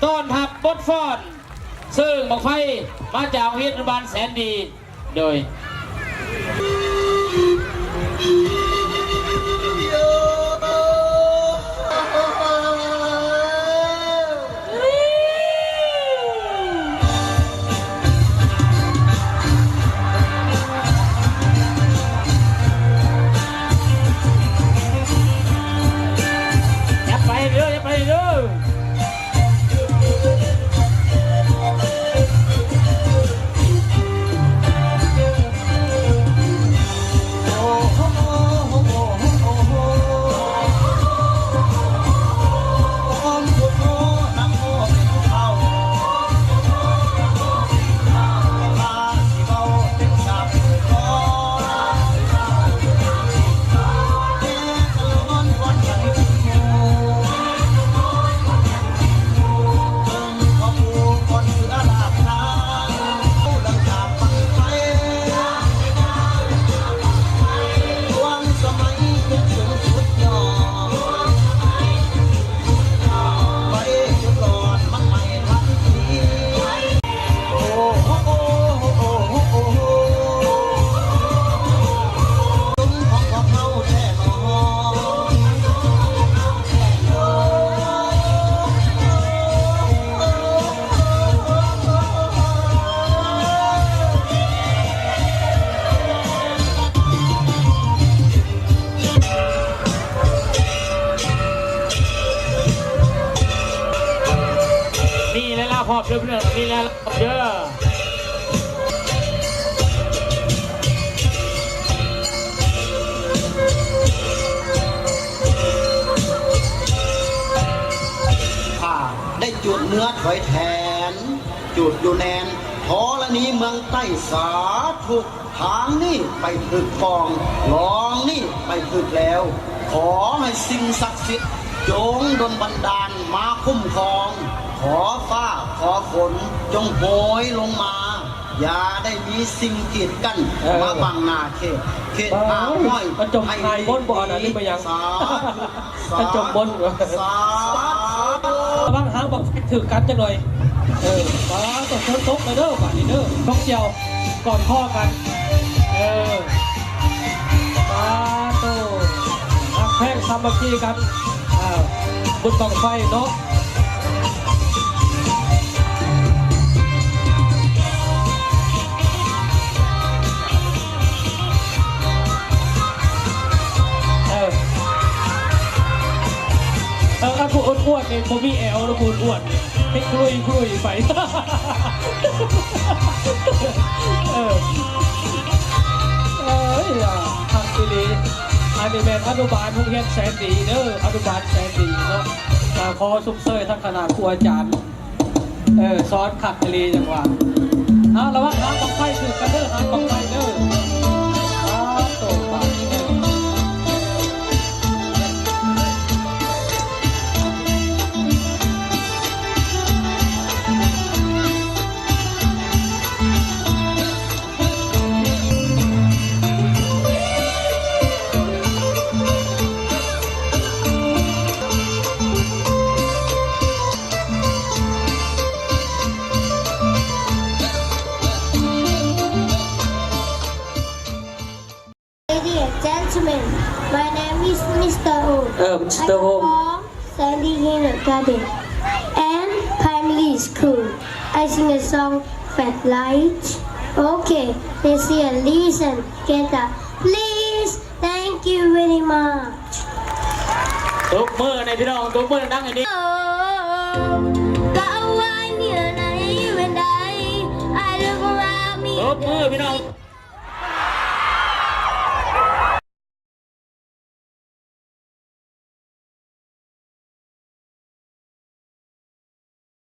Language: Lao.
ຕ້ອນຮັບບົດຟ້ອນ ເຊິ່ງບັ້ງໄຟມາຈາກໂຮງຮຽນອະນຸບານແສນດີ ໂດຍ ຍັບໄປເດີ ຍັບໄປເດີ. ມີແລະລາວພ້ອມເດີພີ່ນ້ອງ ມີແລະລາວພ້ອມເດີ. ຖ້າໄດ້ຈູດເນື້ອຖອຍແທນ ຈູດຢູ່ແໜ້ນ ທໍລະນີເມືອງໃຕ້ ສາທຸ. ທາງນີ້ໄປຖືກປ່ອງ ລ່ອງນີ້ໄປຖືກແລວ ຂໍໃຫ້ສິ່ງສັກສິດ ຈົ່ງດົນບັນດານມາຄຸ້ມຄອງ ຂໍຟ້າຂໍຝົນ ຈົ່ງໂຫຍລົງມາ ຢ່າໄດ້ມີສິ່ງກີດກັ້ນ ເອີ ມາບັງໜ້າເຂດ ເຂດຫ້າຮ້ອຍ ປະຈົມ ໃຫ້ ຖ່າຍບົນບໍ່ອັນນັ້ນ ຫຼືບໍ່ຫຍັງ ສາທຸ ປະຈົມບົນ ສາທຸ ລະວັງຫາງບັກໄຟຖືກກັນຈັກໜ່ອຍ ເອີ ປາໂຕ ຝົນຕົກແລ້ວເດີ ບາດນີ້ເດີ ນົກສ່ຽວ ກອດຄໍກັນ ເອີ ປາໂຕ ຮັກແພງສາມັກຄີກັນ ອ່າ ບຸນບັ້ງໄຟເນາະ ເອີ ເອີ ອັນຜູ້ອ້ວນໆນີ້ບໍ່ມີແອວ ແລ້ວຜູ້ອ້ວນໆນີ້ ໃຫ້ຄຸຍໆໄປ ເອີ ເອີຍ ຄັກອີ່ຫຼີ ອັນນີ້ແມ່ນອະນຸບານໂຮງຮຽນແສນດີເດີ ອະນຸບານແສນດີເນາະ ກໍຂໍຊົມເຊີຍທັງຄະນະຄູອາຈານ ເອີ ສອນຄັກອີ່ຫຼີຈັ່ງວ່າ ເອົາ ລະວັງຫາງບັ້ງໄຟຖືກກັນເດີ ຫາງບັ້ງໄຟເດີ ສາທຸ ບາດນີ້ເດີ. Ladies and gentlemen, my name is Mister O. ເອີ Mister O. I come from Sandy Kindergarten and Primary School. I sing a song, Fat Light. Okay, let's see and listen together. Please, thank you very much. ຕົບມືໃຫ້ພີ່ນ້ອງ ຕົບມືດັງໆໃຫ້ດີ ຕົບມືພີ່ນ້ອງ.